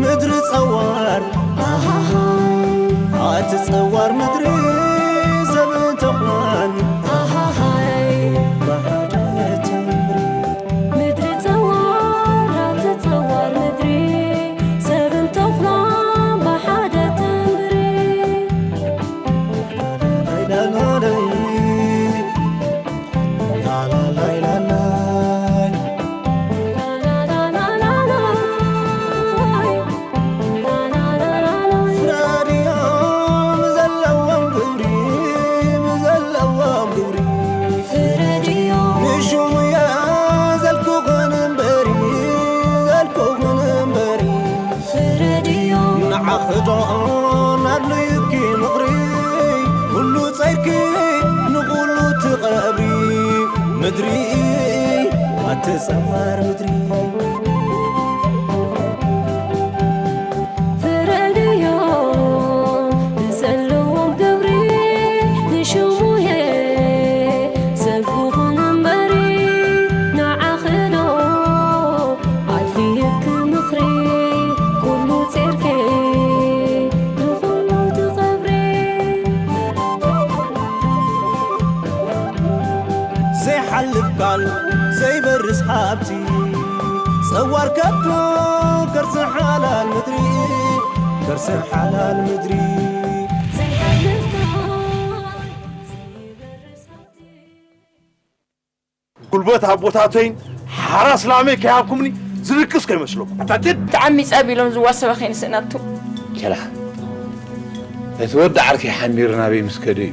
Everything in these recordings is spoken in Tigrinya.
ምድሪ ጸዋር ኣቲ ጸዋር ምድሪ ሰብን ተኹላን ብሓደ ተንብሪ። ምድሪ ጸዋር ኣቲ ጸዋር ምድሪ ሰብን ተኹላን ብሓደ ተንብሪ። ፍረድዮም ዘለዎም ግብሪ፣ ዘለዎም ግብሪ። ፍረድዮም ንሽሙየ ዘልኩኽን እምበሪ፣ ዘልኩኽን እምበሪ። ፍረድዮም ንዓኺ ዶ ኣድልዩኪ ምኽሪ፣ ኩሉ ጸይርኪ ንኹሉ ትቐብሪ። ምድሪ ኣቲ ጸዋር ምድሪ። ፍረድዮ ብዘለዎም ግብሪ ንሽሙየ ሰብ ክኹን እምበሪ ንዓኺ ዶ ኣድልየኪ ምኽሪ ኩሉ ጸርኪ ንኹሉ ትቐብሪ። ዘይሓልፍ ቃል ዘይበርስ ሃብቲ ጸዋር ከብቱ ከርሲ ሓላል ምድሪ ከርሲ ሓላል ምድሪ። ዘይሓልፍ ቃል ዘይበርስ ሃብቲ። ጉልበት ኣቦታተይን ሓራስ ላመይ ከይሃብኩምኒ ዝድቅስ ከይመስለኩም። ኣታ ድድ ተዓሚጸ ቢሎም ዝዋሰበ ከይንስእናቱ። ቸላ፣ እቲ ወዲ ዓርከይ ሓሚሩ ናበይ ምስ ከደ እዩ?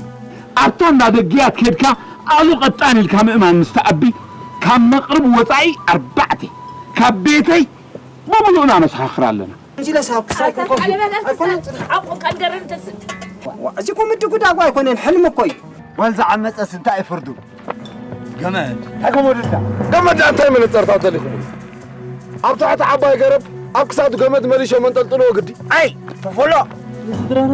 ኣብታ እንዳ ደግያት ከድካ ኣሉ ቀጣን ኢልካ ምእማን ምስ ተኣቢ፣ ካብ መቕርብ ወጻኢ ኣርባዕተ፣ ካብ ቤተይ ብምሉእና ነሰኻኽር ኣለና። እንጂ ለሳብ ክሳይ ኣይኮን ኮን። ቀለበት ኣይኮን ኣልክሳ፣ ዓቑ ቀንደርን ተስት። ዋ፣ እዚ እኮ ምድጉዳጉ ኣይኮነን፣ ሕልሚ እኮ እዩ። ጓል ዝዓመጸስ እንታይ እዩ ፍርዱ? ገመድ። እንታይ ገመድ እንዳ? ገመድ እንታይ መነጸርታ ተሊኹም? ኣብ ትሕቲ ዓባይ ገረብ ኣብ ክሳዱ ገመድ መሊሾም መንጠልጥልዎ ግዲ። ኣይ፣ ተፈሎ። ንስድራና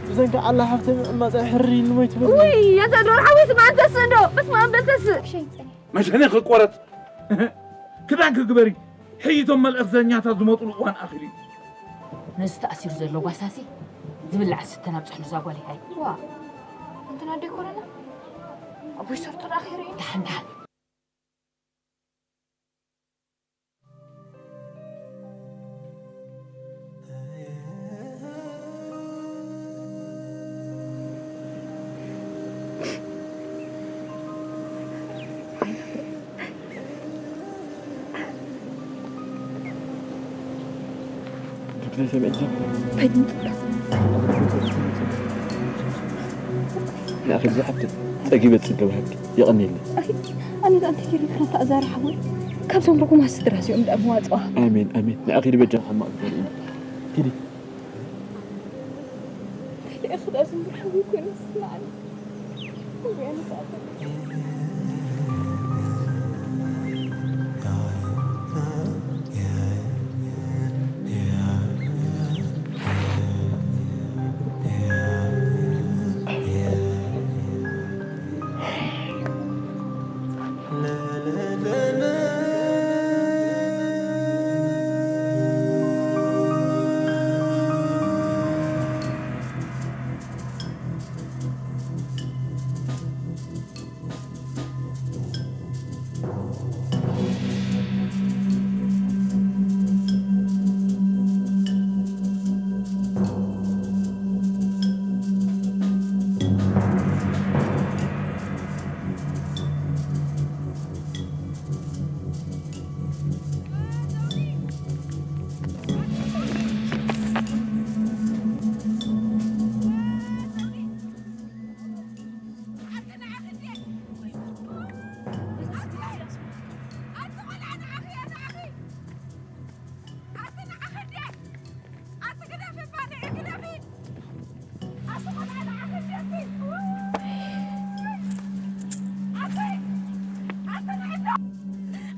ብዘንካ ኣላ ሃብተ ምዕማጻ ሕሪ ኢሉ ሞይቱ በሉ። ውይ፣ ኣንታ ድሮ ሓዊ ስማ ኣንተስ እንዶ፣ በስመ ኣብ በልተስ። ሸይጠን። መሸነ ክቆረጽ። ክዳን ክግበሪ። ሕይቶም መልእኽተኛታት ዝመጡሉ እዋን ኣኺሉ እዩ። ነዚ ተኣሲሩ ዘሎ ጓሳሲ ዝብላዕ ዝስተን ኣብፅሕሉ እዛ ጓል ይሃይ። ዋ፣ እንትና ዶ ይኮነና? ኣቦይ ሰርጡ ደኣ ከይርኢ። ደሓን፣ ደሓን። ንኣኺ ብዙሓት ጸጊበ ጽገብ ሃብቲ የቐንየለይ። ኣይ፣ ኣነ ደኣ እንታይ ገይረ ክረታ እዛ ረሓቦይ? ካብዞም ርጉማት ስድራ እዚኦም ደኣ መዋጽዋ። ኣሜን፣ ኣሜን። ንኣኺ በጃኻ ማእከል ኢና። ኪዲ። እንታይ ደኣ ክዳ ዝምብር ሓዊ ኮይኑ ዝስምዓኒ?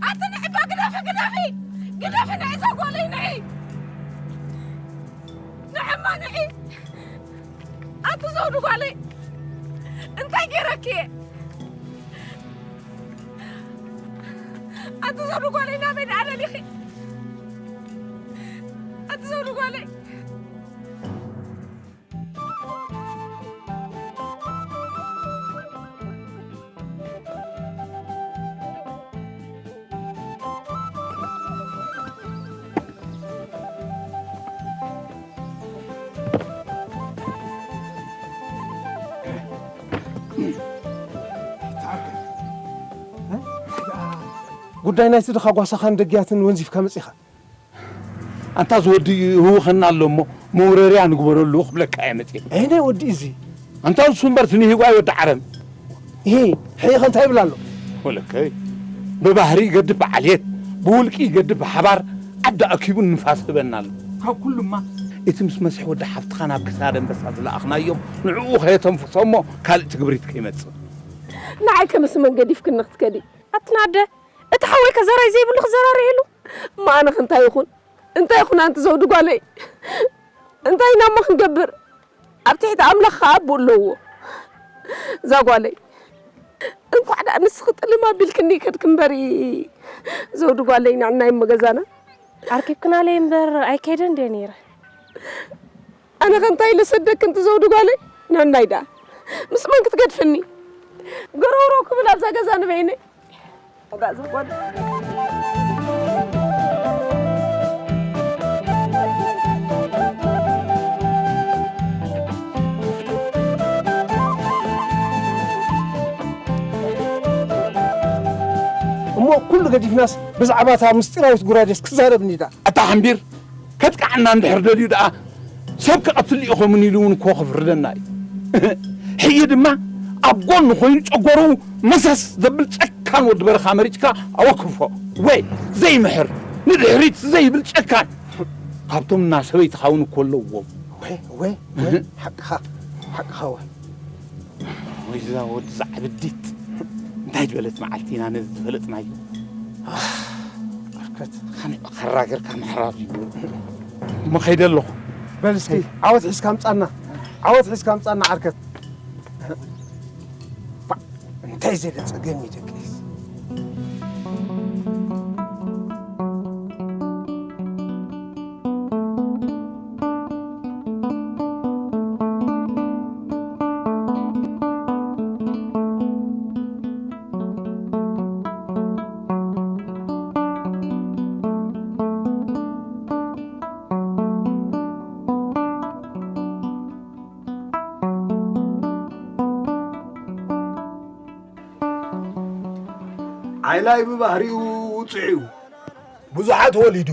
ኣቲ ንዒ እባ ግደፊ፣ ግደፊ፣ ግደፊ፣ ንዒ እዛ ጓለይ ንዒ። ንዕማ ንዒ። ኣቲ ዘውዲ ጓለይ፣ እንታይ ገይረኪ እየ? ኣቲ ዘውዲ ጓለይ፣ ናበይ ደኣ ደሊኺ? ኣቲ ዘውዲ ጓለይ። ጉዳይ ናይቲ ድኻ ጓሳኻን ደግያትን ወንዚፍካ መጺኻ። ኣንታ ዝወዲ ህውኸና ኣሎ እሞ መውረርያ ንግበረሉ ክብለካ እየ መጽየ። ኣይ ናይ ወዲ እዚ። ኣንታ ንሱ እምበር እቲ ንሂጓይ ወዲ ዓረም። ይሄ ሕይኸ እንታይ ይብል ኣሎ? ወለከይ ብባህሪ ይገድፍ ብዓልየት ብውልቂ ይገድፍ ብሓባር ዓዲ ኣኪቡ ንፋስ ህበና ኣሎ። ካብ ኩሉማ እቲ ምስ መስሕ ወዲ ሓፍትኻ ናብ ክሳድ ኣንበሳ ዝለኣኽናዮም ንዕኡ ከየተንፍሶ እሞ ካልእ ትግብሪት ከይመጽእ። ንዓይ ከምስ መን ገዲፍክኒ ክትከዲ? ኣትናደ እቲ ሓወይ ከዘራይ ዘይብሉ ክዘራረየሉ። ማኣነኽ እንታይ ይኹን እንታይ ይኹን ኣንቲ ዘውዲ ጓለይ እንታይ ኢና እሞ ክንገብር ኣብ ትሕቲ ኣምላኽ ከዓ ኣቦ ኣለዎ እዛ ጓለይ እንኳዕ ደኣ ንስኺ ጥልም ኣቢልክኒ ከድኪ እምበሪ ዘውዲ ጓለይ ንዕናይ እሞ ገዛና ኣርኪብክናለይ እምበር ኣይከይደ እንደ ነይረ ኣነ ከ እንታይ ኢለ ሰደክ እንቲ ዘውዲ ጓለይ ነናይ ደኣ ምስ መን ክትገድፍኒ ገረውረው ክብል ኣብዛ ገዛ ንበይነይ እሞ ኩሉ ገዲፍናስ ብዛዕባ እታ ምስጢራዊት ጉራዴስ ክዛረብ እንዲዳ ኣታ ሓምቢር ከጥቅዓና እንድሕር ደልዩ ደኣ ሰብ ክቐትል ኢኹምን ኢሉ እውን እኮ ክፍርደና እዩ። ሕጂ ድማ ኣብ ጎኑ ኮይኑ ጨጎርኡ መሰስ ዘብል ጨካን ወዲ በረኻ መሪጽካ ኣወክፎ። ወይ ዘይምሕር ንድሕሪት ዘይብል ጨካን ካብቶም እና ሰበይትኻ እውን እኮ ኣለዎም። ወይ ወይ ወይ ሓቅኻ ሓቅኻ ወይ ወይዛ ወዲ ዛዕብዲት እንታይ ዝበለት መዓልቲ ኢና ነዚ ዝፈለጥናዮ ኣርከት ከራገርካ ምሕራር እዩ እሞ ከይደ ኣለኹ በል እስኪ ዓወት ሒዝካ ምጻና ዓወት ሒዝካ ምጻና ዓርከት እንታይ ዘለ ጸገም እዩ ደቂ ዓይላይ ብባህሪኡ ውጹዕ እዩ። ብዙሓት ወሊዱ፣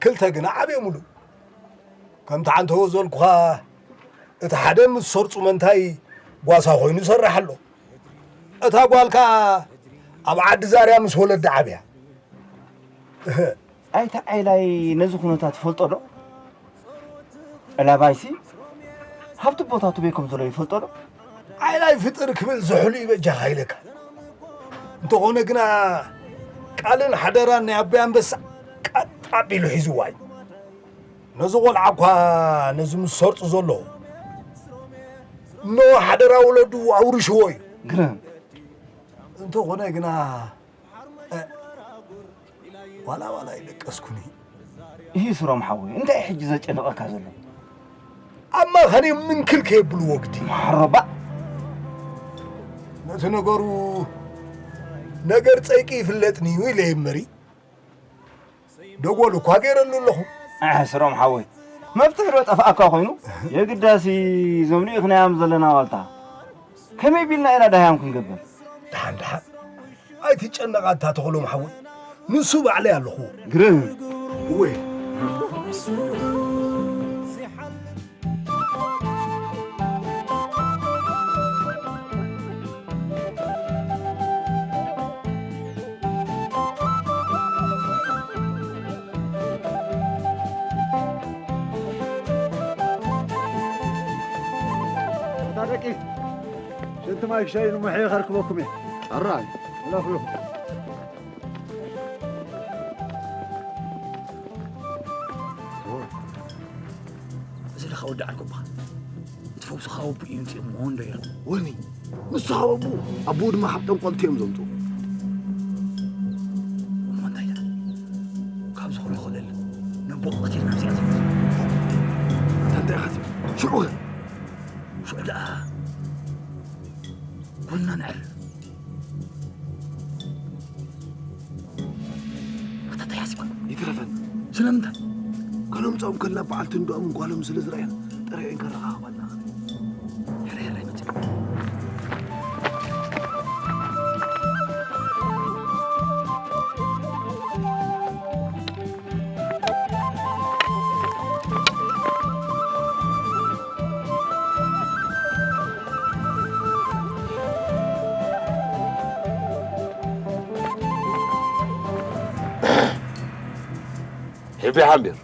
ክልተ ግና ዓብዮምሉ። ከምቲ ዓንተቦ ዝበልኩኻ፣ እቲ ሓደ ምስ ሰርጹ መንታይ ጓሳ ኮይኑ ይሰርሕ ኣሎ። እታ ጓል ከኣ ኣብ ዓዲ ዛርያ ምስ ወለዳ ዓብያ። ኣይተ ዓይላይ ነዚ ኩነታት ይፈልጦ ዶ? ጠላባይሲ ሃብቲ ቦታቱ በይ ከም ዘሎ ይፈልጦ ዶ? ዓይላይ ፍጥር ክብል ዝሑል እዩ በጃኻ ኢለካ። እንተኾነ ግና ቃልን ሓደራን ናይ ኣቦይ ኣንበሳ ቀጥ ኣቢሉ ሒዝዋ እዩ። ነዚ ቖልዓ እኳ ነዚ ምስ ሰርጡ ዘሎ እኖ ሓደራ ወለዱ ኣውሪሽዎ እዩ። ግርም። እንተኾነ ግና ዋላ ዋላ ይደቀስኩኒ። ይስሮም ሓወይ እንታይ ሕጂ ዘጨንቐካ ዘሎ? ኣብ ማእኸለይ ምንክል ከየብልዎ ግዲ። ማሕረባ። ነቲ ነገሩ ነገር ጸይቂ ይፍለጥኒ እዩ ኢለ እምበሪ ደጎል እኳ ገይረሉ ኣለኹ። ኣሕ ስሮም ሓወይ መፍትሒ ዶ ጠፍኣካ ኮይኑ የግዳሲ ዞም ልኢኽናዮም ዘለና ዋልታ ከመይ ቢልና ኢና ዳህያም ክንገብር? ደሓን ደሓን ኣይትጨነቕ ኣታ ተኽሎም ሓወይ፣ ንሱ ባዕለይ ኣለኹዎ። ግርም። እወ። ኣታ ደቂ ሽንቲ ማይ ክሻይኑ መሕየ ከርክበኩም እየ። ጥራይ። እዚ ለኻ ወዲ ዓርኩባ እቲ ፈውሲ ካብ ኣቦኡ እዩ ምፅኡ እሞ እንዶ ኢሉ። ወኒ ንሱ ካብ ኣቦኡ፣ ኣቦኡ ድማ ካብ ጠንቆልቲ እዮም ዘምፅኡ። እሞ እንታይ ደኣ? ካብ ዝኾነ ይኾለል ነቦ ቀቲልና ምስያ ዘምፅኡ። ኣታ እንታይ ኢኻ ትብል? ሽዑ ኸ? ሽዑ ደኣ ጎና ነዕርፍ። ኣታ እንታይ ሓሲብካ? ይትረፈን። ስለምንታይ? ከነምፅኦም ከለና በዓልቲ እንድኦም ጓሎም ስለ ዝረኣየን ጥራይ እየን ከረኻኽባና። ሕራይ ሕራይ መፅእ። ሄቢ ሓምቢር፣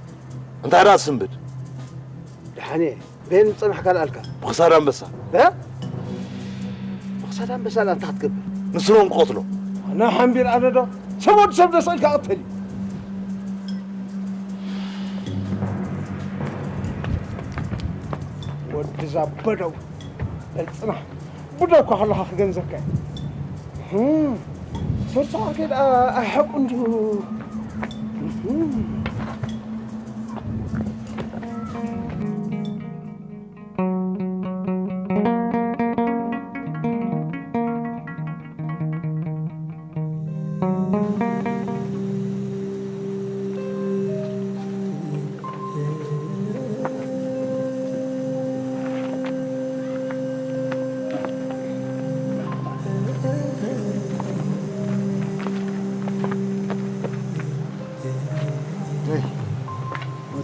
እንታይ ደኣ ትስንብድ? ደሓን እየ። በየን ምጸናሕካ ልኣልካ? ብኽሳድ ኣንበሳ። እ? ብኽሳድ ኣንበሳ ልኣልካ ክትገብር? ንሱ ዶ ክቐትሎ? ኣነ ሓምቢር ኣነ ዶ? ሰብ ወዲ ሰብ ደስ ኢልካ ቅተል እዩ። ወዲ ዛበደው። በል ጽናሕ። ቡዳ እኳ ከለኻ ክገንዘብካ እየ። እህም፣ ሰርሶ ዓርከይ ደኣ ኣይሓቁ እንድዩ። እህም።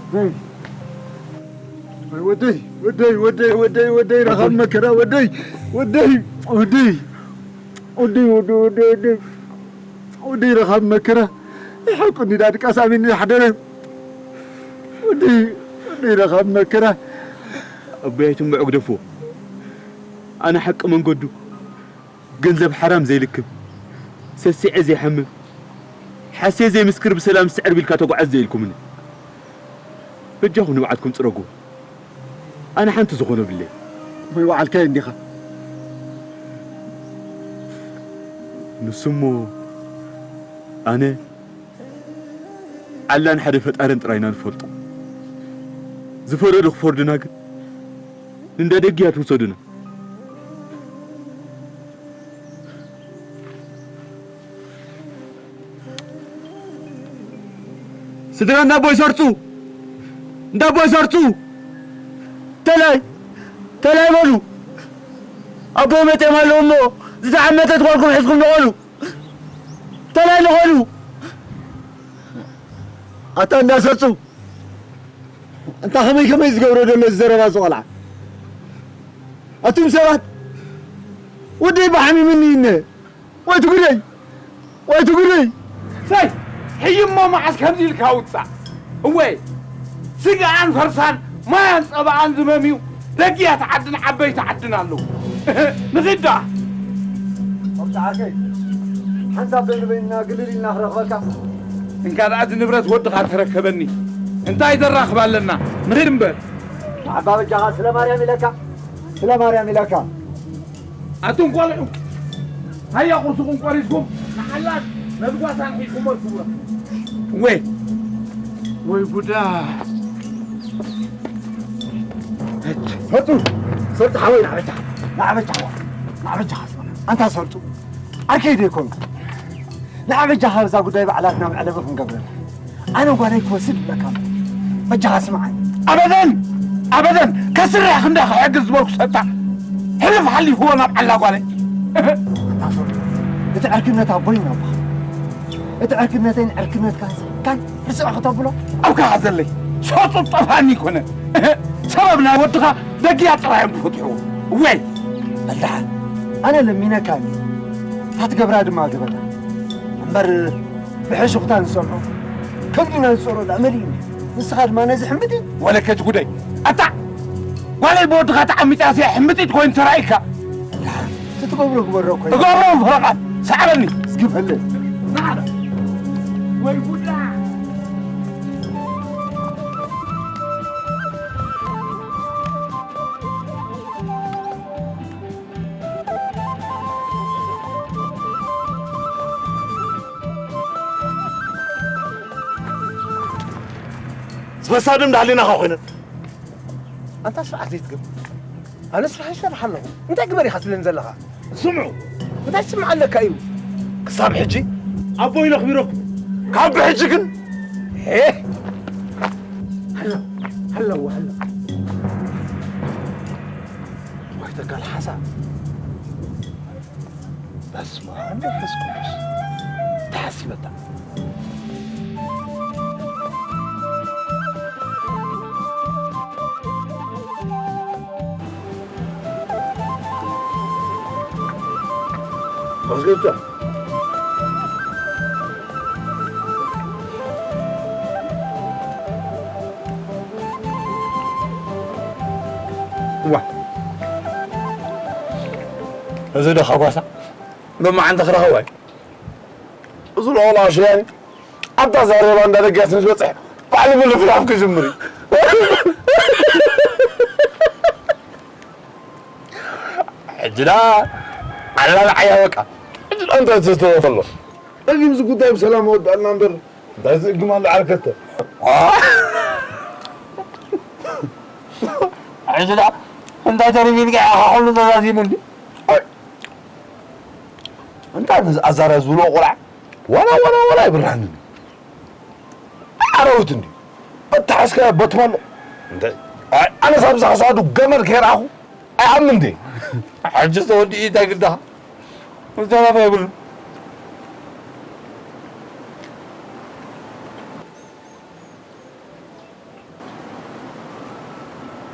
ወደይ፣ ወደይ፣ ወደይ፣ ወደይ፣ ወደይ፣ ወደይ፣ ወደይ፣ ረኻብ መከራ፣ ወደይ፣ ወደይ፣ ወደይ፣ ወደይ፣ ወደይ፣ ወደይ፣ ወደይ፣ ወደይ፣ ረኻብ መከራ። ይሓቁኒ ዳ ድቃስ ኣሚኒ ሓደረ። ወደይ፣ ወደይ፣ ረኻብ መከራ። ኣቦይ ኣይትንብዑ ግደፍዎ። ኣነ ሓቂ መንገዱ ገንዘብ ሓራም ዘይልክም፣ ሰሲዐ ዘይሓምም፣ ሓስየ ዘይምስክር ብሰላም ስዕር ቢልካ ተጓዓዝ ዘይልኩምኒ። በጃኹም ንብዓትኩም ጽረጉ። ኣነ ሓንቲ ዝኾኖ ብለይ። ወይ ወዓልካዮ እንዲኻ። ንሱሞ ኣነ ኣላን ሓደ ፈጣርን ጥራይ ኢና ንፈልጦ። ዝፈረዱ ክፈርዱና ግን ንእንዳ ደጊያ ትውሰዱና። ስድራ እንዳ ኣቦይ ሰርጹ፣ እንዳ ኣቦይ ሰርጹ፣ ተላይ፣ ተላይ በሉ። ኣቦይ መጤም ኣለዉ እሞ ዝዓመተት ጓልኩም ሒዝኩም ንቐሉ። ተላይ ንቐሉ። ኣታ እንዳ ሰርጹ፣ እንታ ከመይ ከመይ ዝገብሮ ዘሎ እዚ ዘረባ እዚ ቆልዓ። ኣቱም ሰባት፣ ወደይ ብሓሚምኒ እነ። ወይ ትጉደይ! ወይ ትጉደይ! ሰይ! ሕይሞ መዓስ ከምዚ ኢልካ ውጻእ? እወ፣ ስጋኣን ፈርሳን፣ ማያን ጸባኣን ዝመምዩ፣ ደጊያት ዓድን ዓበይቲ ዓድን ኣለዉ። ንኺድ ደኣ። ኣብቲ ዓርከይ፣ ሓንሳብ ዶ ንበይንና ግልል ኢልና ክረኽበካ? እንካ ደኣ እዚ ንብረት ወድኻ ተረከበኒ። እንታይ ዘራኽብ ኣለና? ንኺድ እምበር። ኣባ በጃኻ ስለ ማርያም ኢለካ፣ ስለ ማርያም ኢለካ። ኣቱም ቆልዑ፣ ሃያ ቁርስኹም ቆሪስኩም፣ ንሓላን ነዚ ጓሳን ሒዝኩሞ ርክቡና። ወይ፣ ወይ ጉዳ። ሰርጡ፣ ሰርጡ ሓወይ፣ ንዓበጃኻ፣ ንዓበጃኻ፣ ንዓበጃኻ። ኣንታ ሰርጡ፣ ዓርከይ ዶ ኣይኮንኩ? ንዓ በጃኻ እዛ ጉዳይ ባዕላትና መዕለቢ ክንገብረላ። ኣነ ጓለይ ክወስድ ይብለካ ኣሎ። በጃኻ ስምዓኒ። ኣበደን! ኣበደን! ከስርሕ ክንዳ ክሕግዝ ዝበልኩ ሰጣ። ሕልፍ ሓሊፍዎ ናብ ዓላ ጓለይ። ኣታ ሶሪ። እቲ ዕርክነት ኣቦይ ናባኻ። እቲ ዕርክነተይን ዕርክነትካን ካን ርስዕ ከተብሎ? ኣብ ከኣ ዘለይ። ሶጡ ጠፋኒ ይኮነ። ሰበብ ናይ ወድኻ ደጊያ ጥራይ እዮም ዝፈትሕዎ። ወይ! በልደሓን። ኣነ ለሚነካ እየ። ታትገብራ ድማ ግበራ። እምበር ብሕሹኽታ ንሰምዖ፣ ከብድና ዝጾሮ ደኣ መሊእኒ። ንስኻ ድማ ነዚ ሕምብጢ። ወለከች ጉደይ። ኣታ! ጓለይ ብወድኻ ተዓሚጻ ስያ ሕምብጢት ኮይኑ ተራኢካ። እቲ ትገብሮ ግበሮ እኮ እዩ። እገብሮ ፈረቓት። ሰዓበኒ። ግበለ። ናዕረ። ወይ ጉዳ። ዝበሳድም ዳህሊናኻ ኮይነ። ኣንታ ስራሕ ዘይትገብር። ኣነ ስራሕ ይሰርሕ ኣለኹ። እንታይ ግበር ኢኻ ትብለኒ ዘለኻ? ስምዑ። እንታይ ትስምዕ ኣለካ እዩ? ክሳብ ሕጂ ኣቦይ ነኽቢረኩም። ካብ ብሕጂ ግን፣ ሄ! ሃሎ፣ ሃሎ፣ ሃሎ። ወይ ተካል ሓሳብ። በስመ ኣብ መንፈስ ቅዱስ። ተሓሲበታ። ኣስገብታ። ዋ። እዚ ዶ ኻጓሳ? ሎማዓንቲ ክረኽቦ እዩ። እዚ ለቆላ ሽያኒ ኣብታ ዛሬባ እንዳ ደገስ ምስ በጽሐ ባዕሉ ምልፍላፍ ክጅምር እዩ። ሕጂ ደኣ ኣላልዓያ በቃ። ሕጂ ደኣ እንታይ ትዝተወ ከሎ? ረጊም እዚ ጉዳይ ብሰላም ኣወዳእና እምበር እንታይ ዝእግም ኣሎ ዓርከተ? ሕጂ ደኣ እንታይ ተሪፊልካ ኢኻ ኩሉ ተዛዚሙ እንዲ? እንታይ ነዚ ኣዛራይ ዝብሎ ቆልዓ ዋላ ዋላ ዋላ ኣይብርሃንን። ኣረውት እንዲ በተሓዝካዮ በትመሎ። እንታይ? ኣይ፣ ኣነስ ኣብዚ ክሳዱ ገመድ ከይረኣኹ ኣይኣምን እንዴ? ሕጅስ ተወዲኡ እንታይ ግዳኻ? ዝተረፈ የብሉን።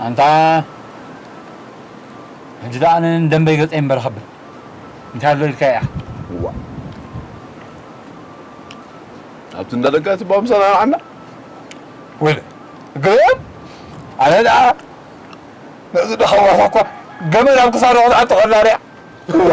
ኣንታ ሕጂ ደኣ ኣነ ንደንበይ ገጸይ እምበር ኸብል እንታይ ኣሎ ኢልካ ኢኻ? እዋ። ኣብቲ እንዳ ደጋ እቲ ባምሳ ናይ ዓንዳ? ወይለ፣ ግርም! ኣነ ደኣ ነዚ ደኸዋሳ እኳ ገመድ ኣብ ክሳዱ ክትኣቱ ከላ ሪኣ። እዋ።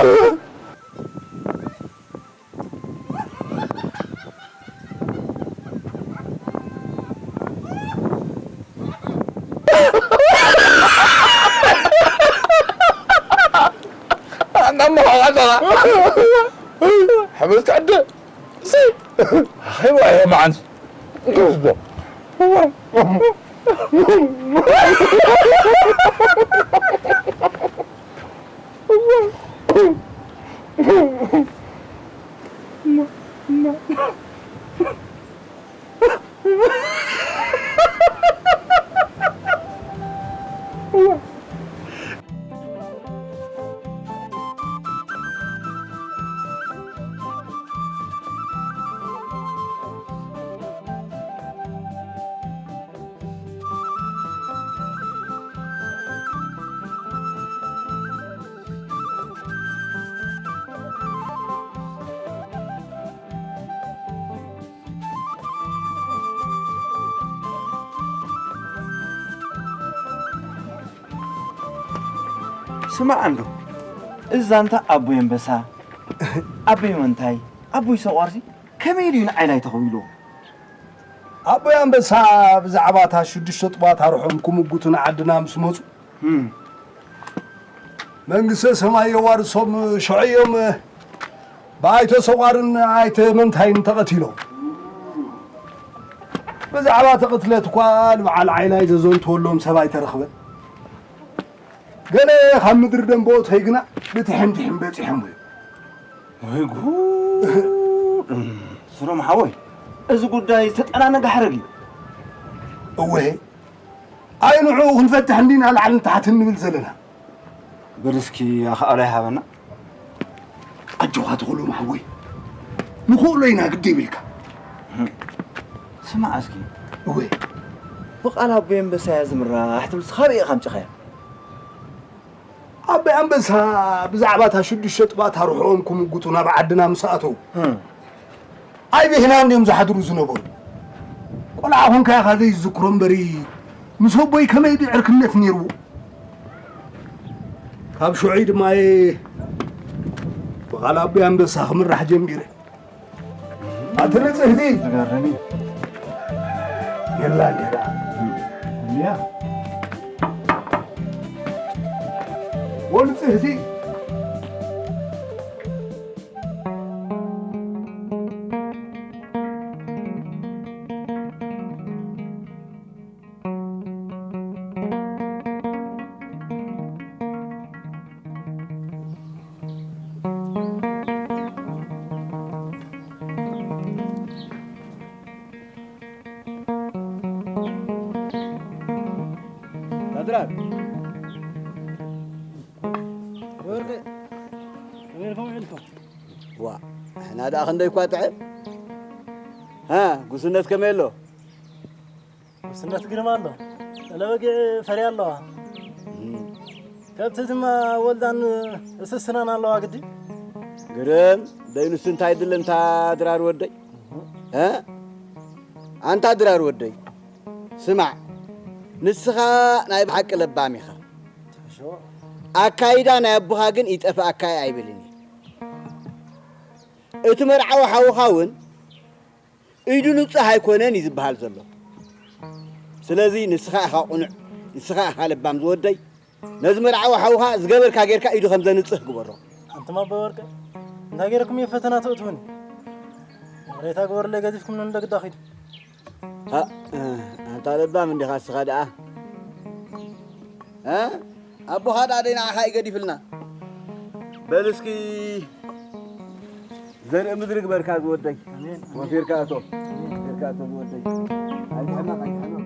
ኣናመሃዋዘራ። ሕምልቲ ዕደ። ሲ። ኣኼባ እየ መዓንስ። ስማዕ እንዶ፣ እዚ ዛንታ ኣቦይ ኣንበሳ፣ ኣቦይ መንታይ፣ ኣቦይ ሰቋርሲ ከመይ ኢሉ እዩ ንዓይ ላይ ተኸዊልዎ? ኣቦይ ኣንበሳ ብዛዕባ እታ ሽዱሽተ ጥዋት ኣርሖም ክምጉቱ ንዓድና ምስ መጹ፣ እም። መንግስተ ሰማይ የዋርሶም፣ ሽዑ እዮም ብኣይተ ሰቋርን ኣይተ መንታይን ተቐቲሎም። ብዛዕባ እቲ ቅትለት እኳ ንበዓል ዓይላይ ዘዘንተወሎም ሰብ ኣይተረኽበን። ገለ ካብ ምድሪ ደንበኦት ግና ብትሕም ትሕም በጺሖም እዮም። ወይ ጉድ! ስሮም ሓወይ፣ እዚ ጉዳይ ዝተጠናነገ ሓረግ እዩ። እወ፣ ኣይ ንዕኡ ክንፈትሕ እንዲና ላዕልን ታሕትን ንብል ዘለና። በል እስኪ ኣኽኣሎ ይሃበና። ኣጆኻ ተኽሎም ሓወይ፣ ንኽእሎ ኢና ግዲ ይብልካ። ስማዕ እስኪ። እወ። ብቓል ኣቦይ ኣንበሳ እያ ዝምራሕ ትብልስ ካበይ ኢኻ ኣምጺኻያ? ኣቦይ ኣንበሳ ብዛዕባ እታ ሽዱሽተ ጥዋት ኣርሕኦም ክምጉቱ ናብ ዓድና ምስ ኣተዉ፣ እም። ኣይ ብህና እንድዮም ዝሓድሩ ዝነበሩ። ቆልዓ ኾንካ ኢኻ ዘይዝክሮ እምበሪ፣ ምስ ኣቦይ ከመይ ድዩ ዕርክነት ነይርዎ? ካብ ሽዑይ ድማ እየ ብቓል ኣቦይ ኣንበሳ ክምራሕ ጀሚረ። ኣቲ ንጽህቲ ዝገርም እዩ። የላ እንዲያ ደኣ። እንዲያ። ወንጽህቲ። ኣድራር ወርቂ ከመይ ኢልኩም ውዒልኩም? ዋ፣ ንሕና ደኣ ክንደይ እኳ ጥዕም። ሃ፣ ጉስነት ከመይ ኣሎ? ውስነት ግርማ ኣሎ። ጠለበጊዕ ፈርያ ኣለዋ። እም። ከብቲ ድማ ወልዳን እስስናን ኣለዋ ግዲ። ግርም፣ ደይኑስ እንታይ ድለ እንታ ድራር ወደይ? እ? ኣንታ ድራር ወደይ፣ ስማዕ፣ ንስኻ ናይ ብሓቂ ለባም ኢኻ። ትሕሾ። ኣካይዳ ናይ ኣቦኻ ግን ይጠፍኣካ ኣይብልን እየ። እቲ መርዓዊ ሓውኻ እውን ኢዱ ንጹህ ኣይኮነን እዩ ዝበሃል ዘሎ። ስለዚ ንስኻ ኢኻ ቁኑዕ፣ ንስኻ ኢኻ ለባም ዝወደይ። ነዚ መርዓዊ ሓውኻ ዝገበርካ ጌርካ ኢዱ ከም ዘንጽህ ግበሮ። ኣንቱም ኣቦይ ወርቀ፣ እንታይ ጌርኩም እዩ ፈተና ተእትዉኒ? ይቕሬታ ግበሩለይ፣ ገዲፍኩም ንንደግዳ ኺዱ። ሃ፣ ኣንታ ለባም እንዲኻ እስኻ ደኣ። እ? ኣቦኻ ደኣ ደይ ንዓኻ እዩ ገዲፍልና። በል እስኪ ዘርኢ ምድሪ ግበርካ ዝወደይ። ኣሜን፣ ኣሜን። ወፊርካ እቶ። ኣሜን። ወፊርካ እቶ ዝወደይ። ኣይትሕመቕ፣ ኣይትሕመቕ።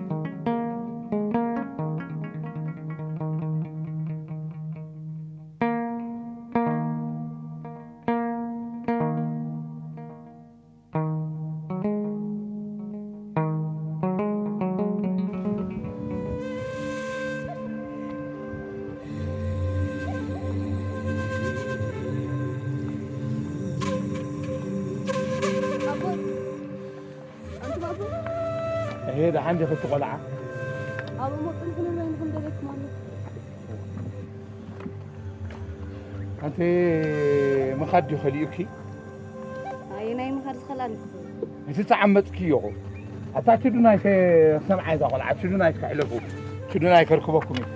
ኣቦይ፣ ኣንቱም ኣቦይ፣ እሄ፣ ደሓን ዲኺ እቲ ቆልዓ? ኣብ እሞ ጽንሕ ንብለይ ንኽንደለይኩም ኣሎ። ኣንቲ ምኻድ ድዩ ከሊኡኪ? ኣየናይ ምኻድ ዝኸልኣኒ ክኸውን? እቲ ተዓመጽክዮ እኮ። ኣታ ትዱናይ ከ-፣ ክሰምዓ እዛ ቆልዓ፣ ትዱናይ ከሕለፉ፣ ትዱናይ ከርክበኩም እዩ።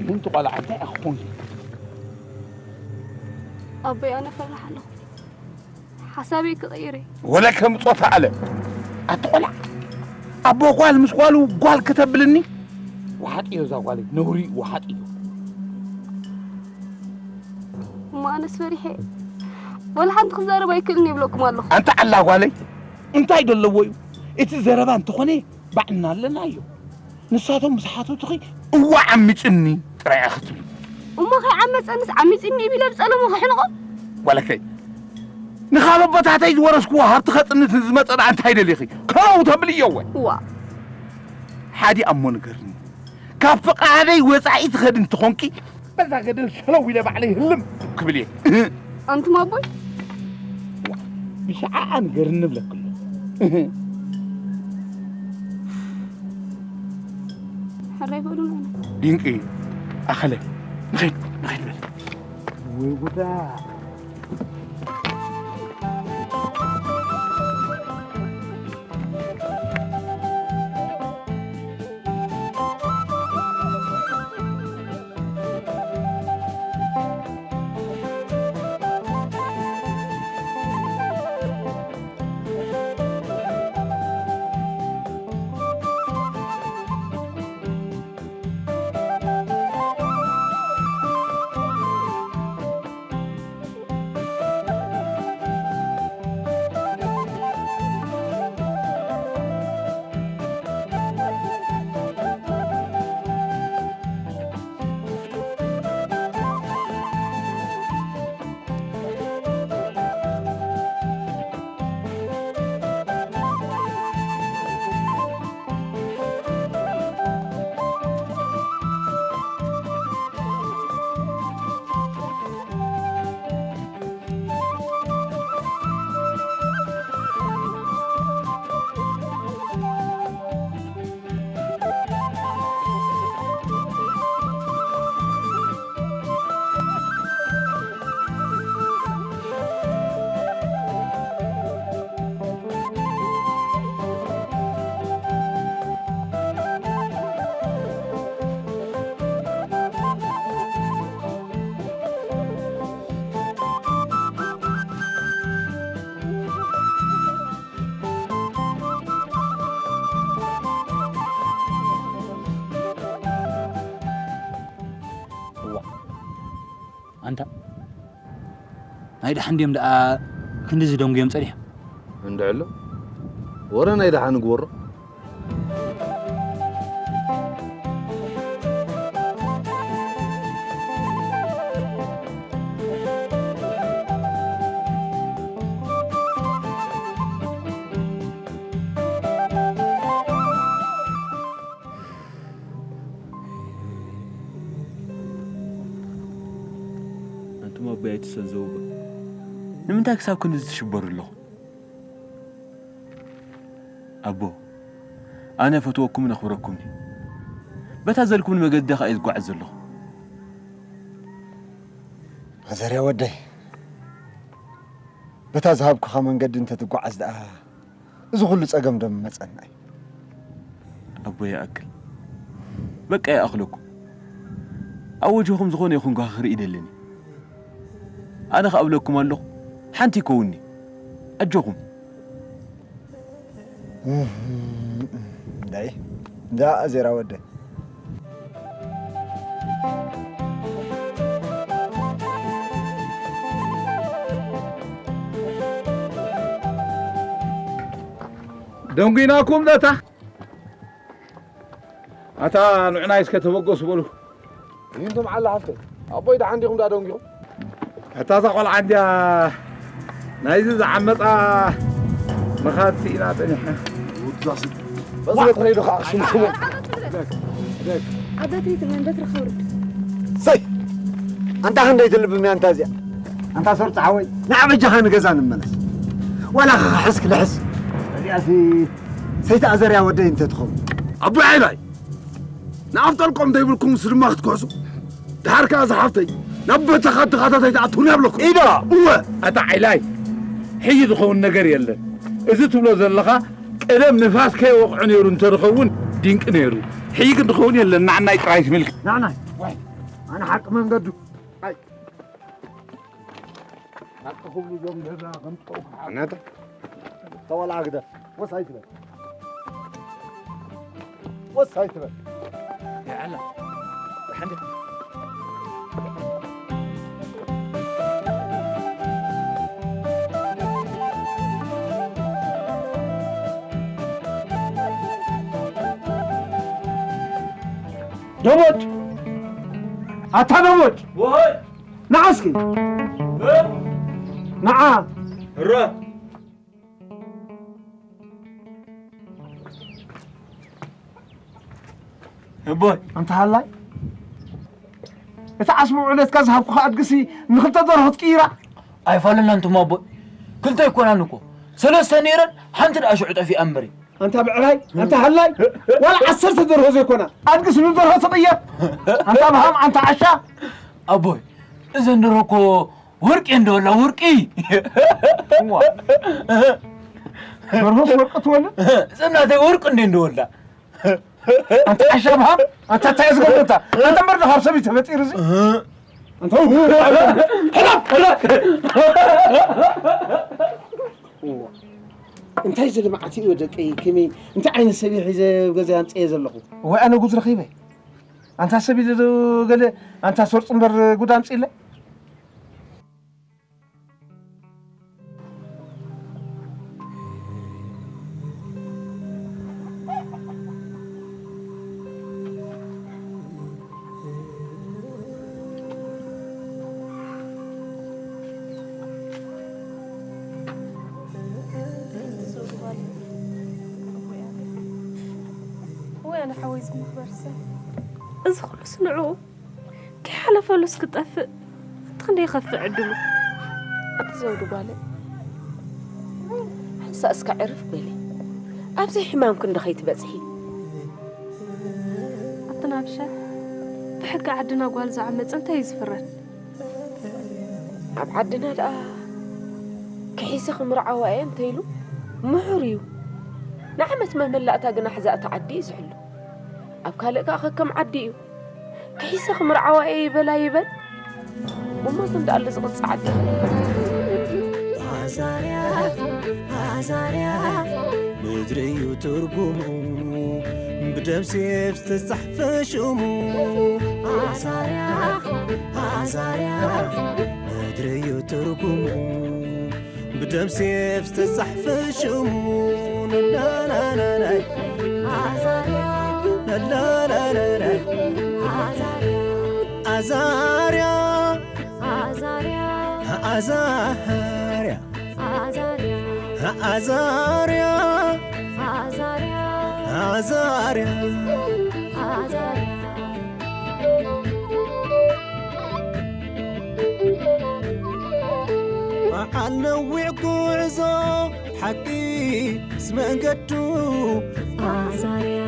ምንቲ ቆልዓ እንታይ ኢኻ ኮንኪ? ኣቦይ፣ ኣነ እፈርሕ ኣለኹ። ሓሳበይ ክቕይር እየ። ወለ ከም ጾታ ኣለ። ኣቲ ቆልዓ፣ ኣቦ ጓል ምስ ጓሉ ጓል ከተብልኒ? ወሓጥ እዮ እዛ ጓለይ፣ ነውሪ ወሓጥ እዮ። እሞ ኣነስ ፈሪሐ እየ። ወላ ሓንቲ ክዛረብ ኣይክእልን እየ ይብለኩም ኣለኹ። ኣንታ ዓላ ጓለይ፣ እንታይ ደለዎ እዩ? እቲ ዘረባ እንተኾነ ባዕልና ኣለናዮ። ንሳቶም ምስ ሓተቱኺ፣ "እወ ዓሚጽኒ" ጥራይ ኢኺ ክትብሊ። እሞ ከይዓመጸንስ ዓሚጽኒ ቢለ ብጸለሙ ከሕንቖ? ጓለከይ፣ ንኻብ ኣቦታተይ ዝወረስክዎ ሃብቲ ከጽንት ንዝመጸ ደኣ እንታይ ደሊኺ? ከረው ተብልዮ እወ። እዋ። ሓዲ ኣሞ ንገርኒ። ካብ ፍቓደይ ወጻኢ ትኸዲ እንተኾንኪ፣ በዛ ገደል ሸለው ኢለ ባዕለይ ህልም ክብል እየ። ኣንቱም ኣቦይ? ብሸዓኣ ንገርኒ እብለኪ ኣለኹ። ሕራይ በሉ ንዓና። ድንቂ ኣኸለ። ንኸይድ፣ ንኸይድ በል። ወይ ጉዳ። ኣንታ ናይ ደሓን ድዮም ደኣ ክንድዚ ደንጉዮም ጸኒሖም? እንድዕሎ ወረ ናይ ደሓን ግበሮ። ኣንቱም ኣቦይ ኣይትሰንዘውባ። ንምንታይ ክሳብ ክንድዚ ትሽበሩ ኣለኹም? ኣቦ፣ ኣነ እፈትወኩምን ኣኽብረኩምን እየ። በታ ዘልኩምኒ መገዲ ኸኣ እየ ዝጓዓዝ ዘለኹ። ኣዘርያ ወደይ፣ በታ ዝሃብኩኻ መንገዲ እንተትጓዓዝ ደኣ እዚ ኩሉ ጸገም ዶ ምመጸና እዩ? ኣቦ ይኣክል። በቃ ይኣኽለኩም። ኣብ ወጅህኹም ዝኾነ ይኹን ጓሂ ክርኢ ይደልን። ኣነ ኸኣ እብለኩም ኣለኹ፣ ሓንቲ ይከውኒ። ኣጆኹም። እምዳይ እንዳ ኣዜራ ወደ ደንጉይናኩም ደታ ኣታ ንዕናይ እስከ ተበገሱ በሉ። ይንቱም ዓላ ሓፍተይ ኣቦይ ደሓን ዲኹም ዳ ደንጊኹም? ኣታ እዛ ቆልዓ እንድያ ናይዚ ዝዓመፃ መኻትቲ ኢና ፀኒሕና። በዚ በትረይ ዶ ከዓ ሽምሽሙ ኣብ በትሪ ትብለን በትሪ ከውርድ ሰይ ኣንታ ክንደይ ትልብም እያ እንታ እዚኣ ኣንታ ሰርፂ ሓወይ ንዓ በጃኻ ንገዛ ንመለስ ዋላ ክሕስ ክልሕስ እዚኣሲ ሰይተኣዘርያ ወደይ እንተትኸውን ኣቦይ ዓይላይ ንኣፍጠልቆም ዘይብልኩምስ ድማ ክትክሕሱ ድሓር ከኣ ዝሓፍተይ ናብ በተኻ ተኻታታይ ትኣትውኒ ኣብለኩም ኢዳ እወ ኣታ ዓይላይ ሕይ ዝኸውን ነገር የለን እዚ ትብሎ ዘለኻ ቀደም ንፋስ ከይወቕዖ ነይሩ እንተዝኸውን ድንቂ ነይሩ ሕይ ግን ዝኸውን የለን ንዓናይ ጥራይ ትምልክ ንዓናይ ኣነ ሓቂ መንገዱ ሓቂ ክብሉ ዞም ገዛ ከምፀኡ ነታ ተወላግደ ወሳይ ትበል ወሳይ ትበል ያላ ሓንደ ደሞጭ ኣታ ደሞጭ ንዓ እስኪ ንዓ እቦይ ኣንታ ሃላይ እቲ ዓስቢ ውዕለትካ ዝሃብኩኻ ኣድግሲ ንክልተ ደርሆ ትቅይራ ኣይፋለና እንቱም ኣቦይ ክልተ ኣይኮናን እኮ ሰለስተ ነይረን ሓንቲ ደኣ ሽዑ ጠፊኣ እምበሪ ኣንታ ብዕራይ ኣንታ ሃላይ ዋላ ዓሰርተ ደርሆ ዘይኮና ኣድግስ ንደርሆ ትቕየር ኣንታ ብሃም ኣንታ ዓሻ ኣቦይ እዘን ደርሆ እኮ ወርቂ እንዶ ወላ ወርቂ ደርሆስ ወርቂ ትወልድ ዘናተ ወርቂ እንዴ እንዶ ወላ ኣንተ ዓሻ ብሃም ኣንተ እንታይ ዝገብረታ ኣንተ መርዶ ካብ ሰብ ተፈጢሩ እዚ ኣንተ ሕላፍ ሕላፍ እንታይ እዚ ልምዓት እዩ ደቀይ ከመይ እንታይ ዓይነት ሰብ እዩ ሒዘ ገዛ ኣምፅኤ ዘለኹ ወይ ኣነ ጉድ ረኺበ ኣንታ ሰብ ኢሉ ገለ ኣንታ ሰርፁ እምበር ጉድ ኣምፅእለ ወይ ኣነ ሓወይ ዝመኽበርሰ እዚ ኩሉስ ንዕኡ ከይሓለፈሉስ ክጠፍእ እቲ ክንደይ ይኸፍእ ዕድሉ። ኣቲ ዘውዲ ጓለይ ሓንሳእ እስከ ዕርፍ በሊ ኣብዘይ ሕማምኪ እንዶ ከይትበፅሒ። ኣቲ ናብሻ ብሕጊ ዓድና ጓል ዝዓመፀ እንታይ እዩ ዝፍረድ? ኣብ ዓድና ደኣ ክሒሰ ክምርዓዋ እየ እንተኢሉ ምሑር እዩ። ንዓመት መመላእታ ግና ሕዛእቲ ዓዲ እዩ ዝሕሉ። ኣብ ካልእ ከኣ ከከም ዓዲ እዩ። ክሒሰ ክምርዓዋ እየ ይበላ ይበል። እሞ ግን ደኣ ኣሎ ዝቕጽ ዓዲ። ኣዛርያ ኣዛርያ ምድሪ እዩ ትርጉሙ ብደም ሴፍ ዝተጻሕፈ ሽሙ ኣዛርያ ዛርያ ምድሪ እዩ ትርጉሙ፣ ብደም ሴፍ ዝተጻሕፈ ሽሙ። ናናናናይ ናናናናይ። ኣዛርያ ኣዛርያ ኣዛርያ ኣዛርያ ኣዛርያ ኣዛርያ ኣዛርያ። በዓል ነዊዕ ጉዕዞ ሓቂ ዝመንገዱ ኣዛርያ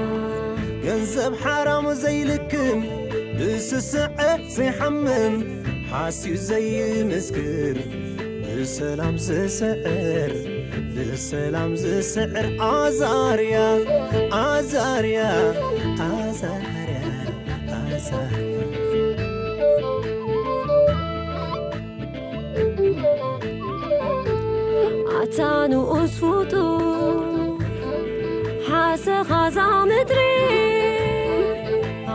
ገንዘብ ሓራም ዘይልክም ብስስዐ ዘይሓምም ሓስዩ ዘይምስክር ብሰላም ዝስዕር ብሰላም ዝስዕር ኣዛርያ ኣዛርያ ኣዛርያ ኣዛርያ። ኣታ ንኡስ ፍጡር ሓሰኻ እዛ ምድሪ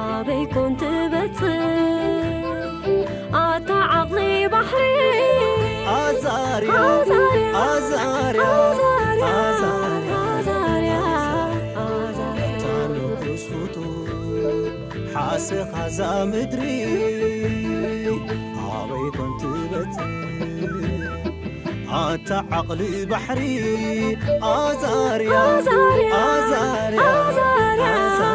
ኣበይ ኮን ትበጽሕ ኣታ ዓቕሊ ባሕሪ ኣዛርያ ኣዛርያ ኣዛርያ ኣዛርያ ኣዛርያ ኣዛርያ ኣታ ንኡስ ፍጡር ሓሰኻ እዛ ምድሪ ኣበይ ኮን ትበጽሕ ኣታ ዓቕሊ ባሕሪ ኣዛርያ ኣዛርያ ኣዛርያ ኣዛርያ ኣዛርያ